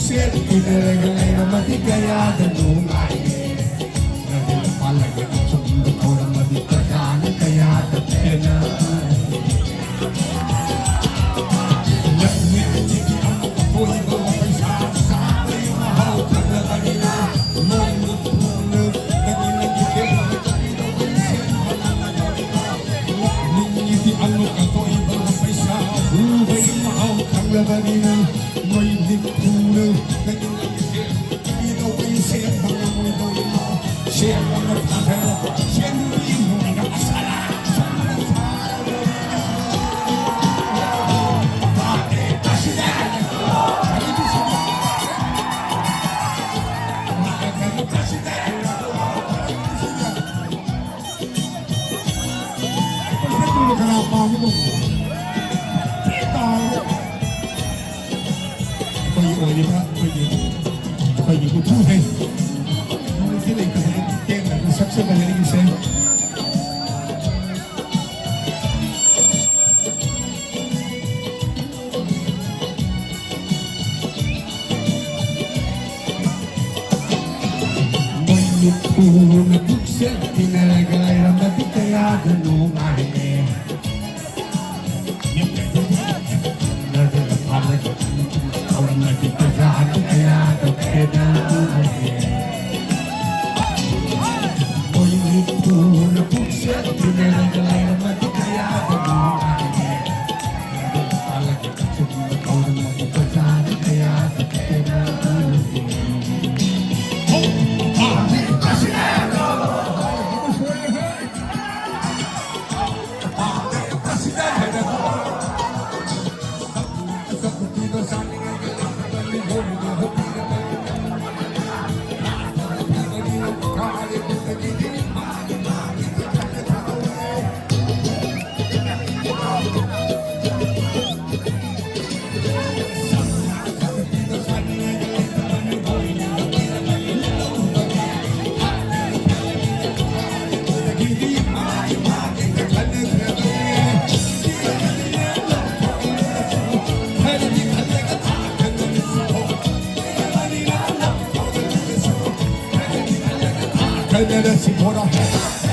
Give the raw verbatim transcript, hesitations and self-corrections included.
Set ꯏꯟꯅꯔꯒ ꯂꯩꯔꯝꯃꯗꯤ ꯀꯌꯥꯗ ꯅꯨꯡꯉꯥꯏꯒꯦ꯫ ꯅꯪꯒꯤ ꯅꯨꯄꯥ ꯂꯩꯔꯒ ꯑꯆꯨꯝꯕ ꯇꯧꯔꯝꯃꯗꯤ ꯄ꯭ꯔꯖꯥꯅ ꯀꯌꯥꯗ ꯄꯦꯟꯅ꯫ ꯂꯛꯅꯤꯡꯉꯤꯗꯤ ꯑꯃꯨꯛ ꯑꯀꯣꯏꯕ ꯄꯩꯁꯥ ꯆꯥꯕꯒꯤ ꯃꯍꯥꯎ ꯈꯪꯂꯕꯅꯤꯅ ꯃꯣꯏ ꯃꯨꯠ ꯊꯨꯅ ꯅꯪꯒꯤ ꯅꯪꯒꯤ ꯀꯦꯕ ꯀꯔꯤꯗꯧꯕꯩ ꯁꯦꯟ ꯐꯪꯂꯝꯃꯗꯣꯔꯤꯕ? ꯂꯛꯅꯤꯡꯉꯤꯗꯤ ꯑꯃꯨꯛ ꯑꯀꯣꯏꯕ ꯄꯩꯁꯥ ꯎꯕꯒꯤ ꯃꯍꯥꯎ ꯈꯪꯂꯕꯅꯤꯅ ꯃꯣꯏ ꯃꯤꯠ ꯊꯨꯅ ꯅꯪꯒꯤ ꯅꯪꯒꯤ ꯀꯦꯕ ꯀꯔꯤꯗꯧꯕꯩ ꯁꯦꯟ ꯐꯪꯂꯝꯃꯣꯏꯗꯣꯔꯤꯕ? ꯁꯦꯟ ꯑꯃ ꯊꯥꯗꯔꯣ, ꯁꯦꯟ ꯅꯨꯄꯤ ꯅꯣꯏꯅ ꯑꯁꯥ ꯑꯩꯈꯣꯏꯒꯤ ꯑꯣꯏꯔꯤꯕ ꯑꯩꯈꯣꯏꯒꯤ, ꯑꯩꯈꯣꯏꯒꯤ ꯎꯄꯨꯈꯩ ꯅꯨꯃꯤꯠꯇꯤ ꯂꯩꯇꯕ ꯇꯦꯟꯅ ꯁꯛꯆꯕ ꯂꯩꯔꯤꯁꯦ꯫ ꯃꯣꯏ ꯃꯤꯠꯄꯨꯅ ꯄꯨꯛꯁꯦꯜ ꯇꯤꯟꯅꯔꯒ ꯂꯩꯔꯝꯃꯗꯤ ꯀꯌꯥꯗ ꯅꯨꯡꯉꯥꯏꯅꯤ꯫ ꯅꯪꯅ ꯐꯥꯔꯒ ꯍꯧꯔꯝꯂꯗꯤ ꯄ꯭ꯔꯖꯥꯗꯨ ꯀꯌꯥꯗ ꯈꯦꯠꯅꯔꯨꯒꯦ? ꯃꯣꯏ ꯃꯤꯠꯄꯨꯅ ꯄꯨꯛꯁꯦꯜ ꯇꯤꯟꯅꯔꯒ ꯂꯩꯔꯝꯃꯗꯤ ꯀꯌꯥꯗ ꯅꯨꯡꯉꯥꯏꯒꯦ? Amen. Let's support our